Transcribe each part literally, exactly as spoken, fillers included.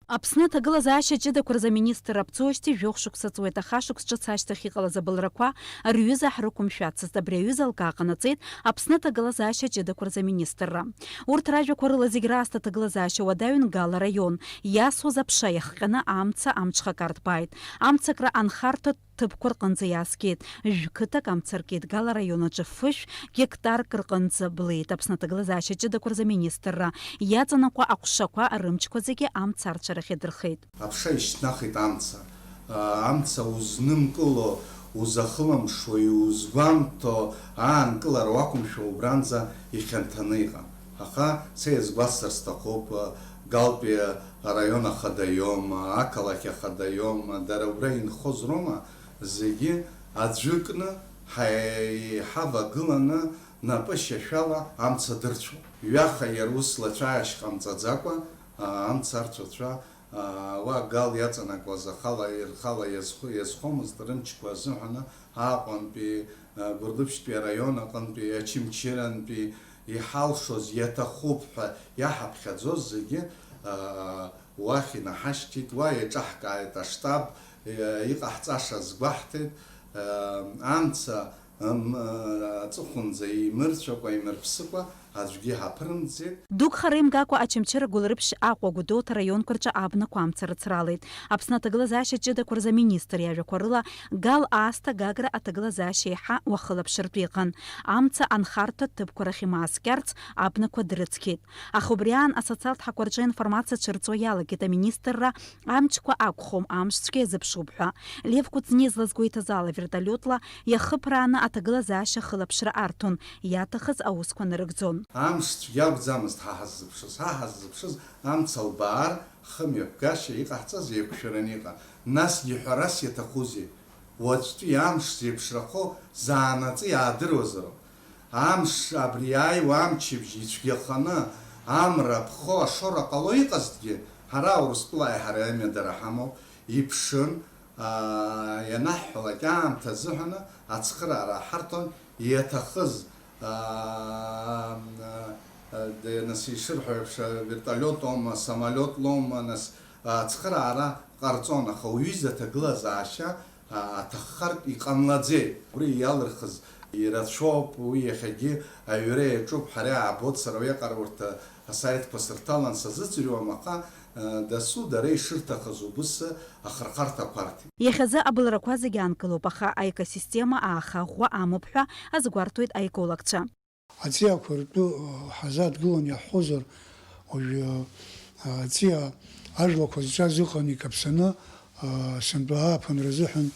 Аԥсны аҭагылазаашьа ҷыдақәа рзы аминистрра аԥҵоижьҭеи жәохә шықәса ҵуеит, аха шықәс ҿыц ашьҭахь иҟалаз абылрақәа рҩыза ҳрықәымшәацызт. Абри аҩыза алкаа ҟанаҵеит Аԥсны аҭагылазаашьа ҷыдақәа рзы аминистрра. Урҭ ражәақәа рыла зегь раасҭа аҭагылазаашьа уадаҩын Гал араион. Иасуаз аԥша иахҟьаны амца амҽхак арҭбааит. Амцакра анхарҭа ҭыԥқәа рҟынӡа иааскьеит. Жәқыҭак амца аркит. Гал араион аҿы фышә гектарк рҟынӡа блеит. Аԥсны аҭагылазаашьа ҷыдақәа рзы аминистрра иаҵанакуа аҟәшақәа рымчқәа зегьы амца арцәарахь идырхеит. Аԥша ишьҭнахит амца. Амца узнымкыло, узахылымшуа, иузгәамҭо аанкылара уақәымшәо убранӡа ихьанҭаны иҟан. Аха са иазгәасҭар сҭахуп, Галтәи араион ахада иоума, ақалақь ахада иоума, дара убра инхоз роума, зегьы аӡәы кны ҳаи-, ҳавагыланы напы шьашәала амца дырцәон. Ҩаха иара ус лацәааишь ҟамҵаӡакәа, а, амца арцәацәа, а, уа Гал иаҵанакуаз ахала, рхала иазхо-, иазхомызт, рымчқәа азыҳәаны Аҟәантәи, а, Гәылрыԥшьтәи араион аҟынтәи, Очамчырантәи иҳалшоз, иаҭахуп ҳәа иаҳаԥхьаӡоз зегьы, а, уахь инаҳашьҭит, уа еиҿаҳкааит аштаб, иҟаҳҵаша азгәаҳҭеит, амца, м, аҵыхәанӡа имырцәакәа, имырԥсыкәа аӡәгьы ҳаԥырымҵӡеит. Дук хара имгакәа Очамчыра, Гәылрыԥшь, Аҟәа, Гәдоуҭа раионқәа рҿы абнақәа амца рыцралеит. Аԥсны аҭагылазаашьа ҷыдақәа рзы аминистр иажәақәа рыла, Гал аасҭа Гагра аҭагылазаашьа еиҳа уахылаԥшыртә иҟан. Амца анхарҭа ҭыԥқәа рахь имааскьарц абнақәа дрыцқьеит. Аха убри аан асоциалтә ҳақәа рҿы аинформациа цәырҵуа иалагеит аминистрра, амчқәа акәхом, амш цәгьа иазыԥшуп ҳәа. Лев Кәыҵниа излазгәеиҭаз ала, вертолиотла иахыԥрааны аҭагылазаашьа ахылаԥшра арҭон, иаҭахыз аусқәа нарыгӡон. Амш цәгьа акәӡамызт ҳа ҳаззыԥшыз, ҳа ҳаззыԥшыз амца лбаар, хымҩаԥгашьа иҟаҳҵаз еиқәшәараны иҟан. Насгьы ҳәарас иаҭахузеи? Уаҵәтәи амш зеиԥшрахо заанаҵы иаадыруазароуп. Амш, абри иааиуа амчыбжь ицәгьаханы, амра ԥхо ашоура ҟало иҟазҭгьы, ҳара Урыстәыла аиҳараҩы амҩадара ҳамоуп, иԥшын, аа, ианаҳҳәалак аамҭа азыҳәаны ацхыраара ҳарҭон, иаҭахыз, аа, аа, де-, нас ишырҳәо еиԥш, вертолиот аума, самолиот лоума, нас, ацхыраара ҟарҵон, аха уҩыза аҭагылазаашьа аҭаххартә иҟамлаӡеит. Убри иалырхыз ирацәоуп, уи иахьагьы аҩра иаҿуп, ҳара иаабоит, сара уиаҟара урҭ асаитқәа сырҭалан сазыӡырҩуам, аха, дасу дара ишырҭахыз убыс ахырхарҭақәа арҭеит. Иахьазы абылрақәа зегьы аанкылоуп, аха аекосистема ааха ӷәӷәа амоуп ҳәа азгәарҭоит аекологцәа. Аҵиаақәа ртәы, э, ҳазааҭгылан иаҳҳәозар, уажәы, э, аҵиаа ажәлақәа зҿаз ыҟан икаԥсаны, э, сынтәа ааԥынра азыҳәан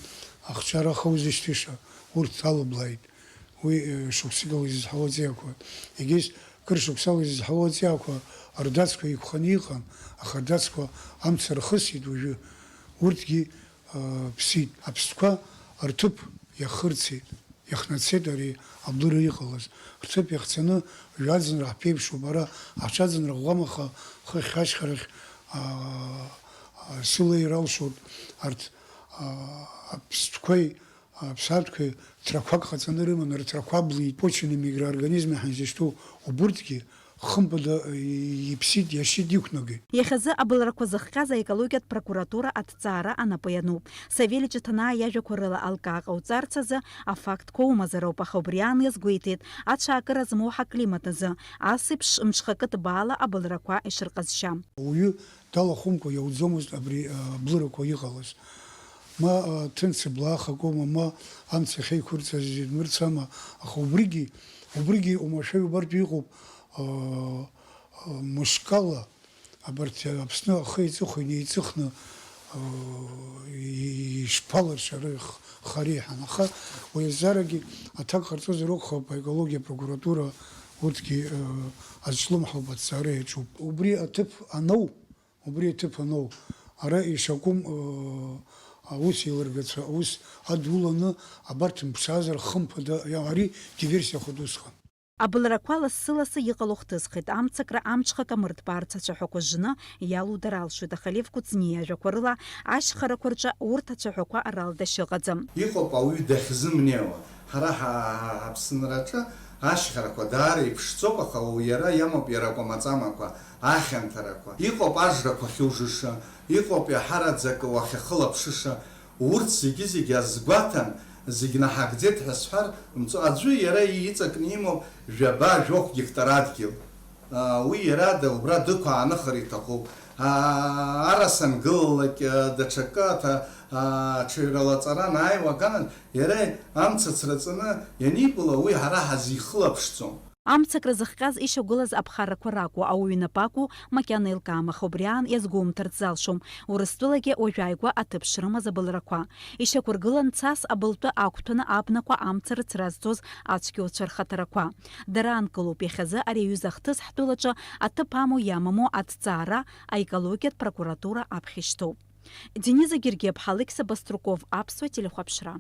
ахҿара ахоузышьҭыша, урҭ алыблааит. Уи, э, шықәсык ала изызҳауа аҵиаақәа. Егьыс кыр шықәсала изызҳауа аҵиаақәа рдацқәа еиқәханы иҟан, аха рдацқәа амца рхысит уажәы. Урҭгьы, э, ԥсит. Аԥстәқәа рҭыԥ иахырцеит. Иахнацеит ари аблыра иҟалаз. Рҭыԥ иахцаны, жәаӡынра ҳԥеиԥшуп, ара аҽаӡынра ӷәӷәамаха хыхь ашьхарахь, аа, сыла иралшоит арҭ, аа, аԥстәқәеи, аԥсаатәқәеи ҭрақәак ҟаҵаны рыман, рҭрақәа блит, почвенный микроорганизмы ҳәа изышьҭоу убырҭгьы, хымԥада, иԥсит, иашьит, иқәнагеит. Иахьазы абылрақәа зыхҟьаз аекологиатә прокуратура аҭҵаара анапы иануп. Савелий Ҷыҭанаа иажәақәа рыла алкаа ҟауҵарц азы афактқәа умазароуп, аха убри аан иазгәеиҭеит, ацәаакыра змоу ҳаклимат азы, ас еиԥш мҽхакы ҭбаала абылрақәа ишырҟазшьа. Ауаҩы далахәымкәа иауӡомызт абри, а, блырақәа иҟалаз. Ма, а, ҭынч ыбла ахакоума, ма амца ахьеиқәырҵаз мырцәама, аха убригьы, убригьы оумашәа иубартә иҟоуп, а, а, мышкала абарҭ Аԥсны ахы еиҵыху инеиҵыхны, а, и-, ишԥалыршари х-, хареи ҳәа. Аха уи азҵаарагьы аҭак ҟарҵозар акәхап, аекологиа прокуратура урҭгьы, а, азҿлымҳауп, аҭҵаара иаҿуп. Убри аҭыԥ аноу, Убри аҭыԥ аноу, ара ишакәым, э, аус еилыргацәа аус адуланы абарҭ мԥшаазар, хымԥада, иа-, ари диверсиахоит усҟан. Абылрақәа лассы-лассы иҟало хҭысхеит, амцакра амҽхак амырҭбаарц ацәаҳәақәа жны иалудара алшоит, аха Лев Кәыҵниа иажәақәа рыла, ашьхарақәа рҿы урҭ ацәаҳәақәа ралда шьыҟаӡам. Иҟоуп ауаҩы дахьзымнеиуа. Ҳара ҳа-, ҳа-, ҳаԥсынраҿы Ашьхарақәа даара иԥшӡоуп, аха уи иара иамоуп иара акәамаҵамақәа, ахьанҭарақәа. Иҟоуп ажрақәа ахьужыша, иҟоуп иаҳараӡак уахьахылаԥшыша. Урҭ зегьы-зегьы азгәаҭан, зегь наҳагӡеит ҳәа сҳәар, мҵо-, аӡәы иара иҵакны имоуп жәаба-жәохә гектар адгьыл. Уи иара да-, убра дықәаанхар иҭахуп. Арасангылалак, даҽакы аҭа-, аҽаҩралаҵара анааиуа аганахь, иара амца цраҵаны ианибула, уи ҳара ҳазихылаԥшӡом. Амцакра зыхҟьаз ишьақәгылаз аԥхаррақәа ракәу, ауаҩы инапы акәу, макьана еилкаам, аха убри аан иазгәоумҭарц залшом. Урыстәылагьы уажәааигәа аҭыԥ шрымаз абылрақәа. Ишьақәыргылан цас абылтәы ақәҭәаны абнақәа амца рыцразҵоз ацәгьоуцәа рхаҭарақәа. Дара аанкылоуп иахьазы ари аҩыза ахҭыс ҳтәылаҿы аҭыԥ амоу иамаму аҭҵаара аекологиатә прокуратура аԥхьа ишьҭоуп. Дениза Гергиаԥҳа, Алықьса Баструков, Аԥсуа телехәаԥшра.